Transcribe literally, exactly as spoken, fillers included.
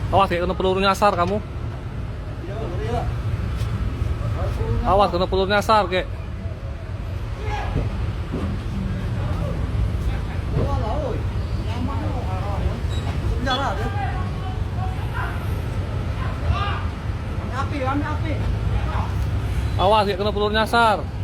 Awas, kek kena peluru nyasar kamu. Awas, kena peluru nyasar, kek. Awas, kek kena peluru nyasar.